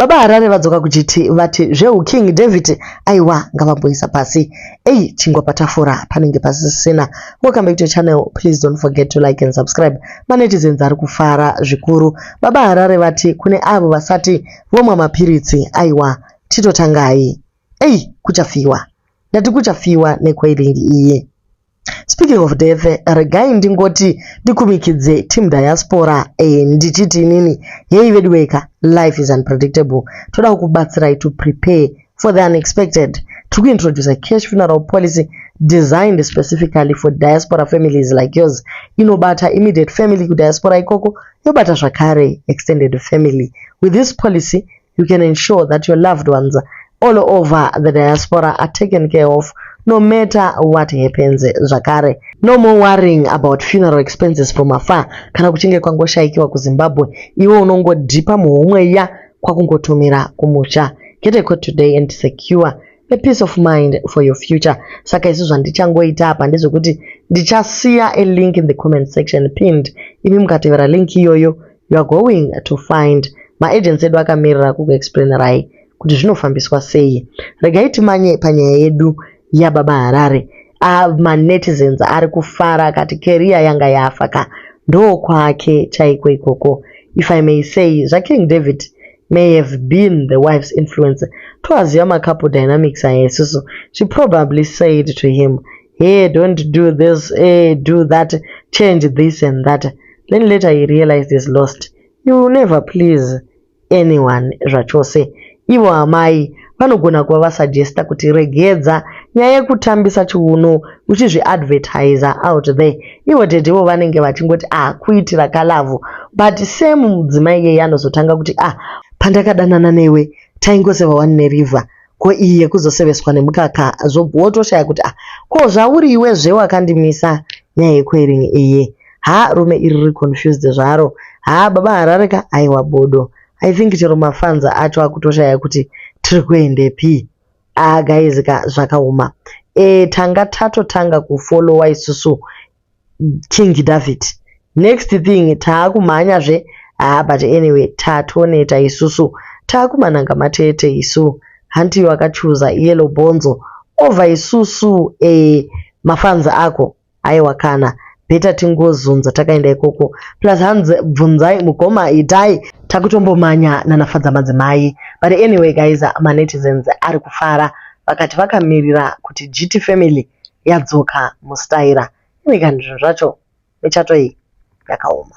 Baba Harare vadzoka kuchiti vati zvehuKing David aiwa ngavamboisa pasi. Ei chingwa patafura panenge pasisina. Welcome back to your channel. Please don't forget to like and subscribe. Manetizens ari kufara zvikuru. Baba Harare vati kune avo vasati vomwa mapiritsi aiwa titotangai. Ei kuchafiwa. Ndati kuchafiwa necoiling iyi. Speaking of death, regai ndingoti ndikumikidze team diaspora eh, ndichiti inini hei vedu weka life is unpredictable toda kukubatsirai to prepare for the unexpected tiri kuintroduce a cash funeral policy designed specifically for diaspora families like yours inobata immediate family kudiaspora ikoko yobata zvakare extended family with this policy you can ensure that your loved ones all over the diaspora are taken care of no matter what happens zvakare no more worrying about funeral expenses from afar kana kuchinge kwangoshayikiwa kuzimbabwe iwe unongodhipa muhomwe iya kwakungotumira kumusha get a quote today and secure a peace of mind for your future saka isu zvandichangoita apa ndezvekuti ndichasiya a link in the comment section pinned imi mukatevera link iyoyo you are going to find maagents edu akamirira kukuexplainerai kuti zvinofambiswa sei regai timanye panyaya yedu yababa harare manetizens ari kufara akati career yanga yafa ka ndokwake chaiko ikoko if i may say zvaking david may have been the wife's influence toaziva macouple dynamics aya isusu she probably said to him hey don't do this hey, do that change this and that then later he realized he's lost you will never please anyone zvachose ivo amai vanogona kuva vasuggesta kuti regedza nyaya yekutambisa chiuno uchizviadvertisa out there ivo dhedhevo vanenge vachingoti ah kuitira kalove but same mudzimai iyeye anozotanga kuti ah pandakadanana newe taingoseva one neriver ko iyi yekuzoseveswa nemukaka wotoshaya kuti ah ko zvauriwezve wakandimisa nyaya yecoiling iyi ha rume iri riri confused zvaro ha baba harare ka aiwa bodo i think chero mafans acho akutoshaya kuti tiri kuendepi ah guys ka zvakaoma e, tanga tatotanga kufollowa isusu king david next thing taakumhanyazve ah but anyway tatoneta isusu taakumananga matete isu hanti wakachuza yellow bonzo over isusu e, mafans ako aiwa kana better tingozunza takaenda ikoko plus hanzi bvunzai mugoma itai takutombomanya nanafadza madzimai but anyway guys manetizens ari kufara vakati vakamirira kuti gt family yadzoka mustaira imwe kanhu zvinhu zvacho michato iyi yakaoma.